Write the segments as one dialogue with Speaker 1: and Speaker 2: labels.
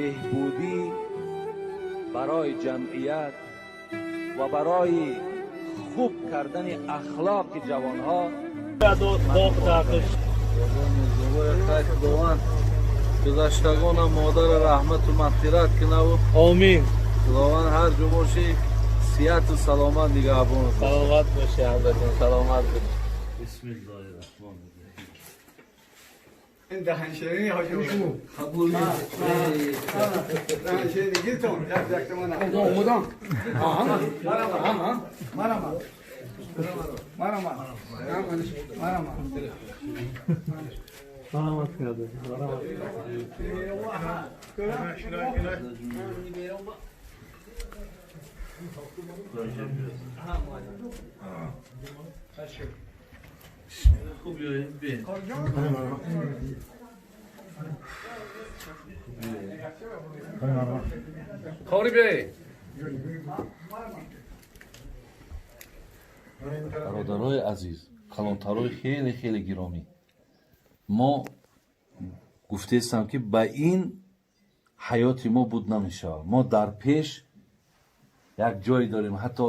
Speaker 1: Беҳбудӣ барои ҷамъият ва барои хуб кардани ахлоқи ҷавонҳо.
Speaker 2: Худованд гузаштагонам модари раҳмату мағфират кунаву
Speaker 3: Омин.
Speaker 2: Худованд ҳар ҷо бошӣ, сиҳату саломат нигаҳбон.
Speaker 3: Саломат бошӣ, ҳазратҷон, саломат бошӣ.
Speaker 2: Бисмиллоҳи раҳмони раҳим.
Speaker 4: این دهنشیرینی حاجی دهنشیرینی گیرتون یک یک تومن.
Speaker 5: اومدم.
Speaker 4: مرحبا مرحبا مرحبا مرحبا.
Speaker 3: Саломат карда. Саломат.
Speaker 2: Хуб, биёед, биёед.
Speaker 5: Қори бей.
Speaker 2: Бародарои азиз, калонтарои хеле хеле гиромӣ, мо гуфтаистам, ки ба ин ҳаёти мо буд намешавад. Мо дар пеш як ҷое дорем, ҳатто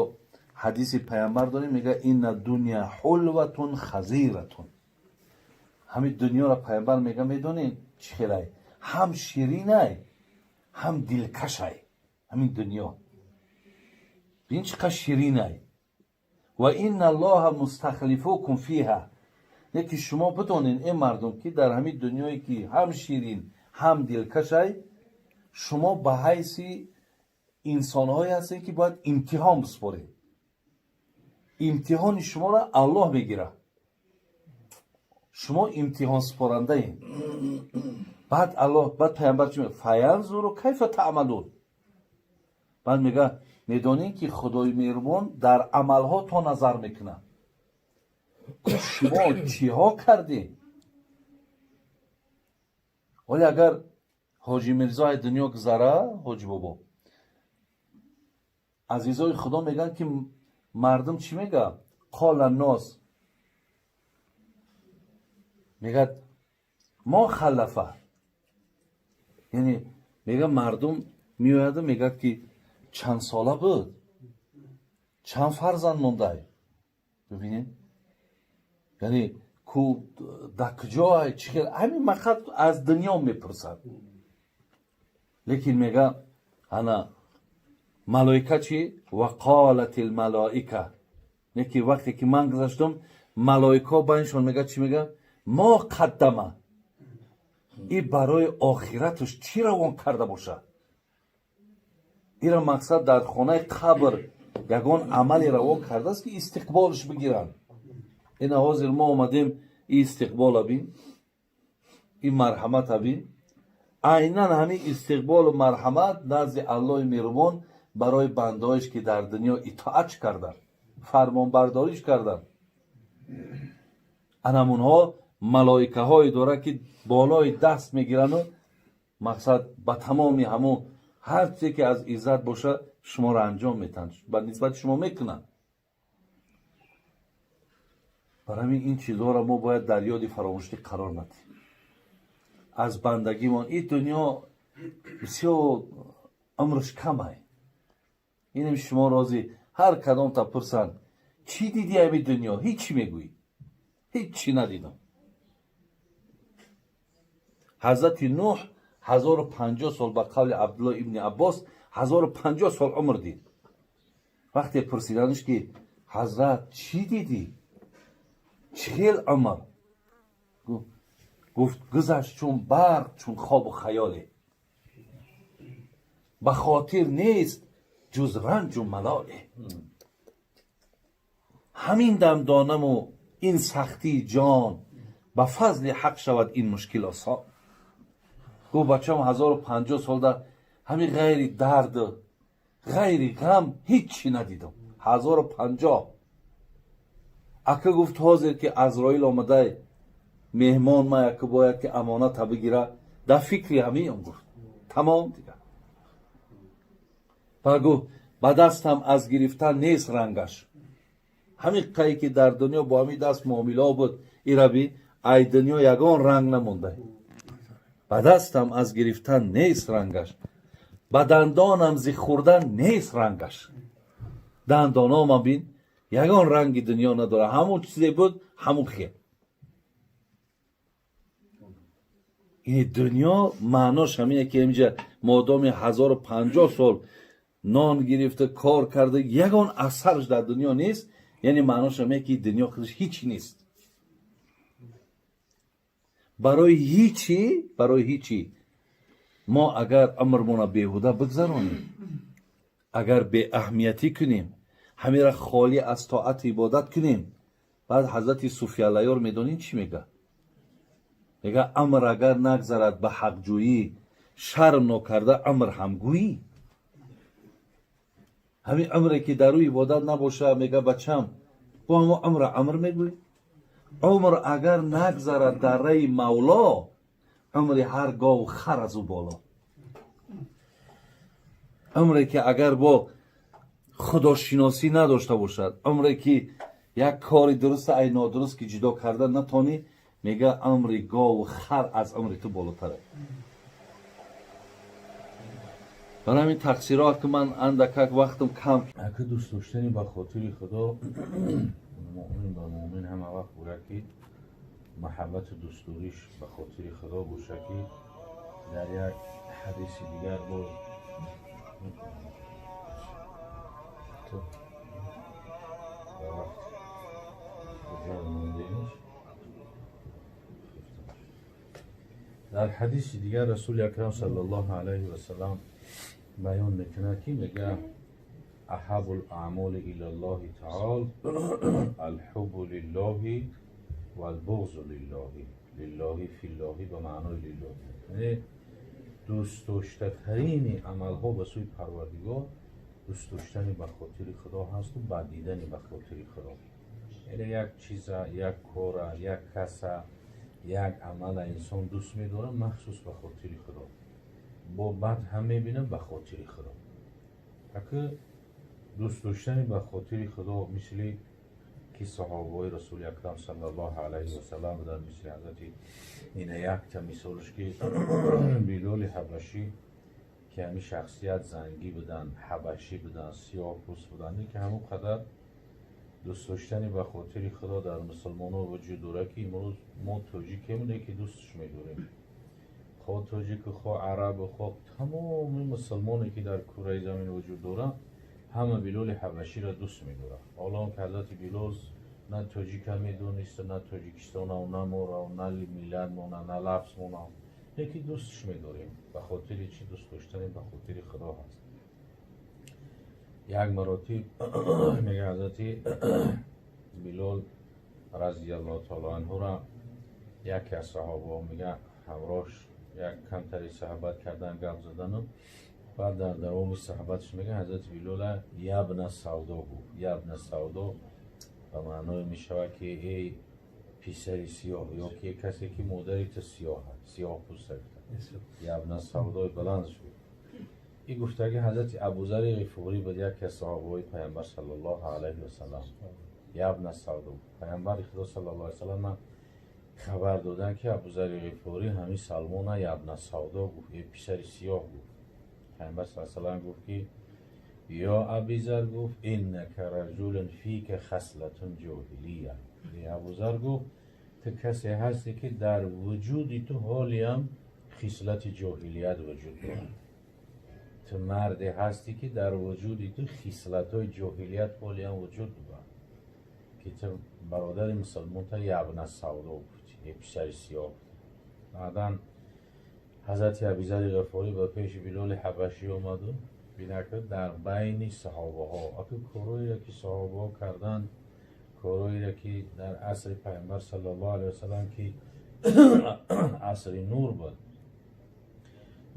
Speaker 2: ҳадиси паямбар дорем, мега: инна дуня ҳулватун хазиратун. Ҳамин дунёро паямбар мега, медонед чӣ хелай? Ҳам ширинай, ҳам дилкашай. Ҳамин дунё бин, чӣ қадр ширинай. Ва инна аллоҳа мустахлифукум фиҳа. Леки шумо бидонед, э мардум, ки дар ҳамин дунёе ки ҳам ширин, ҳам дилкашай, шумо ба ҳайси инсонҳое ҳастед, ки бояд имтиҳон биспоред. Имтиҳони шуморо Аллоҳ мегирад, шумо имтиҳонсупорандаед. Баъд Аллоҳ, баъд паямбар чӣ мега? Фаянзуру кайфа таъмалун. Баъд мега: медонед, ки Худои меҳрубон дар амалҳо то назар мекунад, шумо чиҳо кардед. Ҳоле агар Ҳоҷи Мирзо аз дунё гузара, ҳоҷи бобо, азизои Худо, мегӯянд, ки мардум чӣ мега? Қола нос, мегӯяд: мо халафа, яъне мега, мардум меояду мегӯяд, ки чанд сола буд, чанд фарзанд мондай. Бибинед, яъне ку дар куҷоай, чӣ хел, ҳамин мақсад аз дунё мепурсад. Лекин мега, ана малоика чӣ? Ва қолат лмалоика. Леки вақте ки ман гузаштам, малоикаҳо байншон мега, чӣ мега? Мо қаддама, и барои охираташ чӣ равон карда бошад? Ира мақсад дар хонаи қабр ягон амале равон кардааст, ки истиқболш бигиранд. Ина ҳозир мо омадем, и истиқбола бин, и марҳамата бин. Айнан ҳамин истиқболу марҳамат назди Аллоҳи меҳрубон барои бандаҳоеш, ки дар дунё итоатш карданд, фармонбардориш карданд. Анамунҳо малоикаҳое дорад, ки болои даст мегирану мақсад ба тамоми ҳамун ҳар чизе, ки аз иззат бошад, шуморо анҷом метаҳанд, ба нисбати шумо мекунанд. Барои ҳамин ин чизҳоро мо бояд дар ёди фаромӯшӣ қарор надиҳем аз бандагимон. Ин дунё бисёр умрш камай. Инем шумо розӣ, ҳар кадомта пурсанд: чӣ дидӣ ҳами дунё? Ҳичи мегӯӣ, ҳичи надидам. Ҳазрати Нуҳ 1050 сол, ба қавли Абдулло ибни Аббос, 1050 сол умр дид. Вақте пурсиданш, ки ҳазрат, чӣ дидӣ, чӣ хел умр? Гуфт: гузашт чун барқ, чун хобу хаёле, ба хотир нест ҷуз ранҷу малоле. Ҳамин дам донаму ин сахтии ҷон, ба фазли ҳақ шавад ин мушкил осон. Гуфт: бачам, 1050 солда ҳамин ғайри дарду ғайри ғам ҳиччи надидам. 1050. Ака гуфт: ҳозир ки Азроил омадай, меҳмон ма яку бояд ки амоната бигира, дар фикри ҳамиам. Гуфт: тамом дигар. Ба гуфт: ба дастам аз гирифтан нест рангаш. Ҳамин қае ки дар дунё бо ҳамин даст муомилаҳо буд, ираби ай дунё ягон ранг намонда. Ба дастам аз гирифтан нест рангаш, ба дандонам зи хӯрдан нест рангаш. Дандонома бин, ягон ранги дунё надора, ҳамон чизе буд, ҳамон хел. Ин дунё маънош ҳамине ки инҷа модоми 1050 сол нон гирифта, кор карда, ягон асарш дар дунё нест, яъне маънош ҳамине ки дунё худаш ҳичи нест. Барои ҳичи, барои ҳичи мо агар умрмона беҳуда бигзаронем, агар беаҳамиятӣ кунем, ҳамира холӣ аз тоату ибодат кунем, баъд ҳазрати Суфия Аллаёр медонин чӣ мега? Мега амр агар нагзарад ба ҳақҷӯӣ, шарм нокарда амр ҳамгӯӣ. Ҳамин амре ки дар рӯи ибодат набоша, мега бачам, бо ҳамо амра амр мегӯӣ. Умр агар нагзарад дар раи Мавло, умри ҳар гову хар аз ӯ боло. Умре ки агар бо худошиносӣ надошта бошад, умре ки як кори дуруста ай нодуруст ки ҷудо карда натонӣ, мега умри гову хар аз умри ту болотар аст. Барои ҳамин тақсирот ки ман андакак вақтам кам.
Speaker 5: Ака дӯст доштани ба хотири Худо, муъмин ба муъмин ҳама вақт бурад ки маҳаббату дӯстдориш ба хотири Худо боша, ки дар як ҳадиси дигар боз дар ҳадиси дигар Расули Акрам саллаллоҳу алайҳи васаллам баён мекунад ки мега аҳабу лаъмоли илаллоҳи таол алҳубу лиллоҳи валбуғзу лиллоҳи, лиллоҳи филлоҳи ба маънои лиллоҳи, яъне дӯстдоштатарини амалҳо ба сӯи Парвардигор дӯст доштани ба хотири Худо ҳасту бад дидани ба хотири Худо. Яъне як чиза, як кора, як каса, як амала инсон дӯст медорад махсус ба хотири Худо, бо бад ҳам мебинад ба хотири Худо. Ака дӯст доштани ба хотири Худо мисли ки саҳобаҳои Расули Акрам саллаллоҳу алайҳи васаллам буданд, мисли ҳазрати ина якта мисолш ки Билоли Ҳабашӣ ки ҳамин шахсият зангӣ буданд, ҳабашӣ буданд, сиёҳпӯст буданд, ки ҳамон қадар дӯст доштани ба хотири Худо дар мусулмонҳо вуҷуд дорад ки имрӯз мо тоҷикем, не ки дӯстш медорем, хо тоҷику, хо арабу, хо тамоми мусулмоне ки дар кураи замин вуҷуд дорад, ҳама Билоли Ҳабаширо дӯст медорад. Ҳоло он ки ҳазрати Билол на тоҷика медонист, на Тоҷикистонав, на морав, на миллатмона, на лафзмонав, леки дӯстш медорем. Ба хотири чӣ? Дӯст доштани ба хотири Худо ҳаст. Як маротиб мега ҳазрати Билол разияллоҳу таоло анҳура яке аз саҳобаҳо мега ҳамроҳш як камтари саҳбат кардан, гап задану баъд дар давоми саҳбатш мега ҳазрати Билола ябна савдо гуфт. Ябна савдо ба маъное мешавад ки эй писари сиёҳ, ё ки касе ки модари ту сиёҳ аст, сиёҳпӯста гуфта. Ябна савдои баланд шуд. Ин гуфтаги ҳазрати Абузари Ғифорӣ буд, яке аз саҳобаҳои Паямбар саллаллоҳу алайҳи васаллам. Ябна савдо. Паямбари Худо саллаллоҳу алайҳи васаллам хабар доданд ки Абузари Ғифорӣ ҳамин Салмона ябна савдо гуфт, эй писари сиёҳ гуфт. Паямбар саллаллоҳу алайҳи васаллам гуфт ки ё Абизар гуфт иннака раҷулун фика хаслатун ҷоҳилия. Эй Абузар гуфт ту касе ҳастӣ ки дар вуҷуди ту ҳолиам хислати ҷоҳилият вуҷуд дорад. Ту марде ҳастӣ ки дар вуҷуди ту хислатҳои ҷоҳилият ҳолиам вуҷуд дорад, ки ту бародари мусулмонта ябна савдо гуфтӣ, эй писари сиёҳ. Баъдан ҳазрати Абизари Ғафорӣ ба пеши Билоли Ҳабашӣ омаду бинака дар байни саҳобаҳо, аку корҳоеро ки саҳобаҳо карданд, корҳоеро ки дар асри Паямбар саллаллоҳу алайҳи васаллам ки асри нур буд,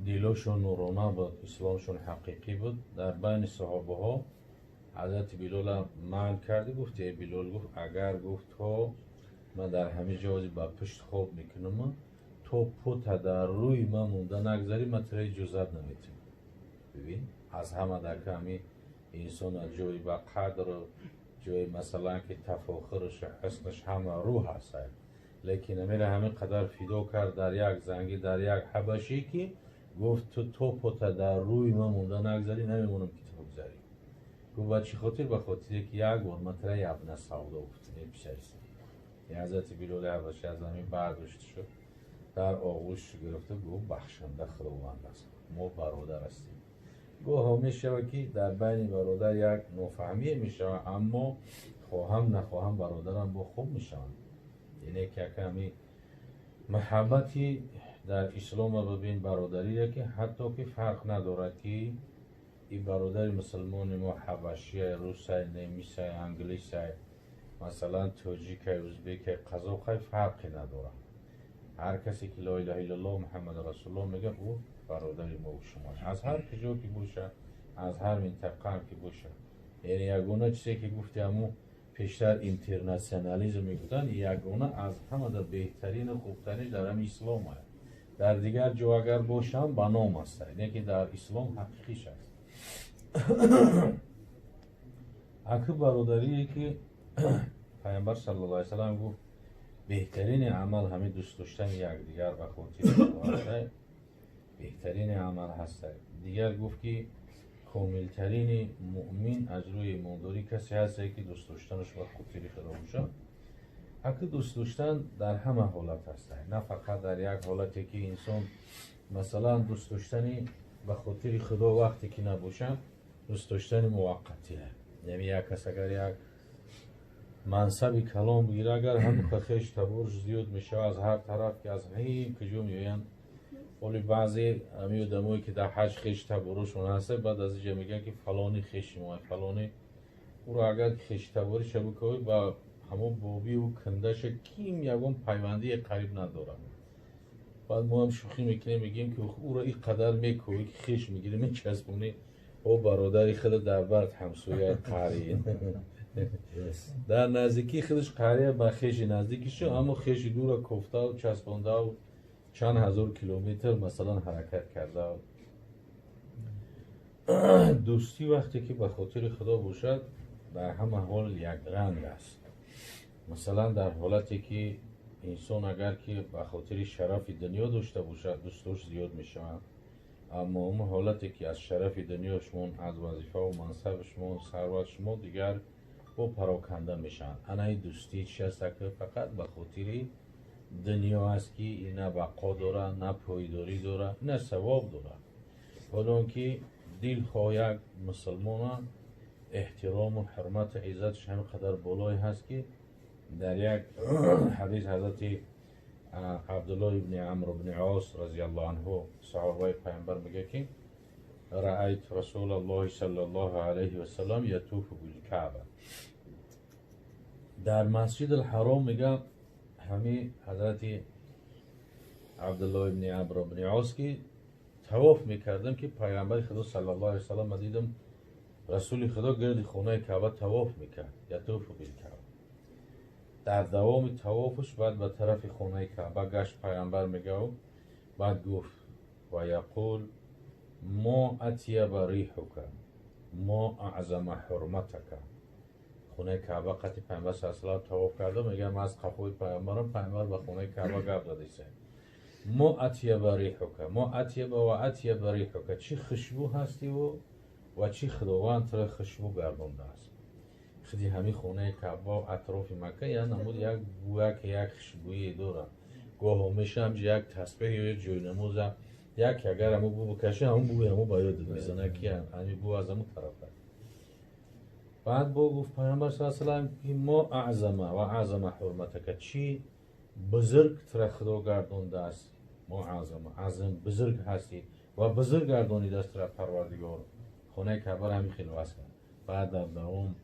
Speaker 5: дилошон нурона буд, исломшон ҳақиқӣ буд, дар байни саҳобаҳо ҳазрати Билола манъ карди, гуфт эй Билол, гуфт агар гуфт то ман дар ҳамин ҷо ба пушт хоб мекунам, то пота дар рӯи ман монда нагзарӣ, ман туро иҷозат наметиҳам. Бибин, аз ҳама дар ҳами инсон аз ҷои ба қадру ҷои масалан ки тафохуруш ҳуснаш ҳама рӯ ҳаст. Лекин амира ҳамин қадар фидо кард дар як занги, дар як ҳабашӣ, ки гуфт: ту то пота дар рӯи ман монда нагзарӣ, намемонам ки ту бигзарӣ. Гуфт: ба чӣ хотир? Ба хотире ки як бор ман тра ябна савдо гуфтам, писариста. Ҳазрати Билоли ҳабашӣ аз замин бардошта шуд, дар оғӯш гирифта, гуфт: бахшанда Худованд аст, мо бародар ҳастем. Гоҳо мешавад, ки дар байни бародар як нофаҳмие мешавад, аммо хоҳам нахоҳам бародарам бо хуб мешаванд. Яъне ки яками муҳаббати дар ислома бибин, бародарие ки ҳатто ки фарқ надорад, ки и бародари мусулмони мо ҳабашия, русай, немисай, англисай, масалан, тоҷикай, узбекай, қазоқай, фарқе надорад. Ҳар касе ки ло илаҳа иллаллоҳ Муҳаммад расулуллоҳ мегӯяд, ӯ бародари мо шумо, аз ҳар куҷо ки бошад, аз ҳар минтақаам ки бошад. Яъне ягона чизе ки гуфти, ҳамун пештар интернационализм мегуфтанд, ягона аз ҳамада беҳтарину хубтарин дар ҳами ислом аст. Дар дигар ҷо агар бошам, ба ном аст, не ки дар ислом ҳақиқиш аст. Аки бародарие ки Пайғамбар саллаллоҳу алайҳи васаллам гуфт: беҳтарини амал ҳамин дӯст доштани якдигар ба хотири Худо, беҳтарини амал ҳаста. Дигар гуфт, ки комилтарини муъмин аз рӯи имондорӣ касе ҳасте, ки дӯст доштанаш ба хотири Худо бошад. Ҳаққи дӯст доштан дар ҳама ҳолат ҳаста, на фақат дар як ҳолате, ки инсон масалан дӯст доштани ба хотири Худо вақте ки набошад, дӯст доштани муваққатия. Яъне як кас агар як мансаби калон бигира, агар ҳамин хеш таборш зиёд мешавад аз ҳар тараф, ки аз ҳим куҷо меоянд. Оли баъзе ҳамин одамое ки дар ҳаҷ хеш таборошон ҳаста, баъд аз инҷа мегӯянд, ки фалони хеши мо, фалони ӯро агар хештабориша бикавӣ, ба ҳамон бобиву кундаша ким ягон пайвандие қариб надорад. Баъд мо ҳам шӯхӣ мекунем, мегӯем, ки ӯро ин қадар мекӯвӣ, ки хеш мегирӣ, мечаспонӣ, о бародари худа дар бард ҳамсоя қарӣ, дар наздикии худаш қария, ба хеши наздикишу, аммо хеши дура кофтау часпондау чанд ҳазор километр масалан ҳаракат карда. Дӯстӣ вақте ки ба хотири Худо бошад, дар ҳама ҳол якранг аст. Масалан, дар ҳолате ки инсон агар ки ба хотири шарафи дунё дошта бошад, дӯстош зиёд мешаванд, аммо он ҳолате ки аз шарафи дунё шумон, аз вазифаву мансаби шумо, сарват шумо, дигар бо пароканда мешаванд. Анаи дӯстӣ чи аст? Фақат ба хотири дунё аст, ки на бақо дора, на пойдорӣ дора, на савоб дора. Ҳоло он ки дилхоҳ як мусулмона эҳтирому ҳурмату иззаташ ҳамин қадар болое ҳаст, ки дар як ҳадис ҳазрати Абдуллоҳ ибни Амр ибни Ос разиаллоҳу анҳу, саҳобаи Пайғамбар, мегӯяд, ки раайт Расулаллоҳи саллаллоҳу алайҳи васаллам ятуфу билкаъба дар Масҷид алҳаром. Мега ҳами ҳазрати Абдуллоҳ ибни Амр ибни Ос, ки тавоф мекардам, ки Пайғамбари Худо саллаллоҳу алайҳи васаллам дидам. Расули Худо гирди хонаи Каъба тавоф мекард, ятуфу билкаъба. Дар давоми тавофуш баъд ба тарафи хонаи Каъба гашт Пайғамбар, мегав, баъд гуфт: ва яқул мо атяба риҳука, мо аъзама ҳурматака. Хонаи Каъба қати Пайғамбар са салам тавоф карда, мегӯям, аз қафои Пайғамбарам, Пайғамбар ба хонаи Каъба гап задиса: мо атяба риҳука, мо атяба ва атяба риҳука, чӣ хушбӯ ҳастиву ва чӣ Худованд туро хушбӯ гардондааст. Худи ҳамин хонаи Каъба, атрофи Макка як намуд, як бӯяк, як хушбӯие дорад. Гоҳо мешавам як тасбеҳ ё як ҷойнамоза, як агар ҳамо бӯ бикаши, ҳамон бӯи ҳамо ба ёдат мезанад, ки ҳамин бӯ аз ҳамон тараф аст. Баъд бо гуфт Пайғамбар са салам, ки мо аъзама ва аъзама ҳурматака, чӣ бузург тура Худо гардондааст. Мо аъзама азм, бузург ҳастӣ ва бузург гардонидааст тура Парвардигор. Хонаи Каъбаро ҳамин хел васф кард. Баъд дар давом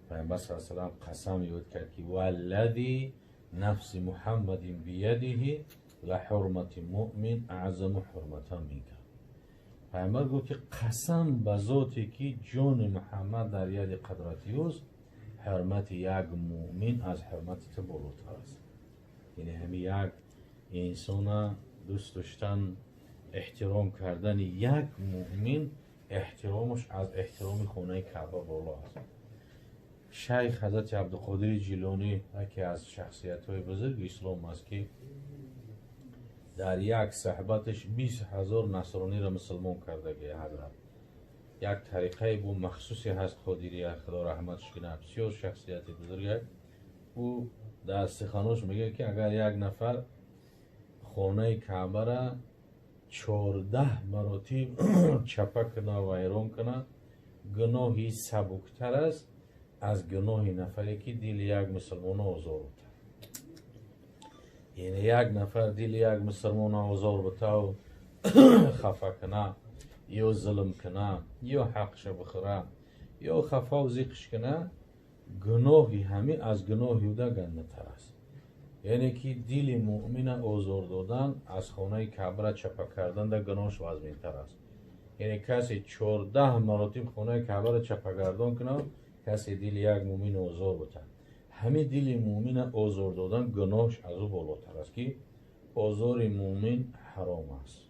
Speaker 5: Пайғамбар са салам қасам ёд кард, ки валлади нафси Муҳаммадин биядиҳи ла ҳурмати муъмин аъзаму ҳурматан минка. Пайғамбар гуфт, ки қасам ба зоте ки ҷони Муҳаммад дар яди қадрати ӯст, ҳурмати як муъмин аз ҳурмати ту болотар аст. Яъне ҳамин як инсона дӯст доштан, эҳтиром кардани як муъмин, эҳтиромаш аз эҳтироми хонаи Каъба боло аст. Шайх Ҳазрати Абдуқодири Ҷилонӣ яке аз шахсиятҳои бузурги ислом аст, ки дар як суҳбаташ 20 000 насрониро мусулмон кардаги. Ҳазрат як тариқаи бо махсусе ҳаст, Қодирия, Худо раҳматш кунад, бисёр шахсияти бузург. Ӯ дар суханош мегӯяд, ки агар як нафар хонаи Каъбара 14 маротиб чапа кунад, вайрон кунад, гуноҳи сабуктар аст аз гуноҳи нафаре, ки дили як мусулмоно озор бутад. Яъне як нафар дили як мусулмоно озор бутаву хафа кунад ё зулм кунад, ё ҳақша бихӯра, ё хафаву зиқш кунад, гуноҳи ҳамин аз гуноҳи уда гандатар аст. Яъне ки дили муъмина озор додан аз хонаи Каъбара чапа кардан да гуноҳш вазминтар аст. Яъне касе 14 маротиб хонаи Каъбара чапагардон кунад, касе дили як муъмин озор бутад, ҳамин дили муъмина озор додан гуноҳш аз ӯ болотар аст, ки озори муъмин ҳаром аст.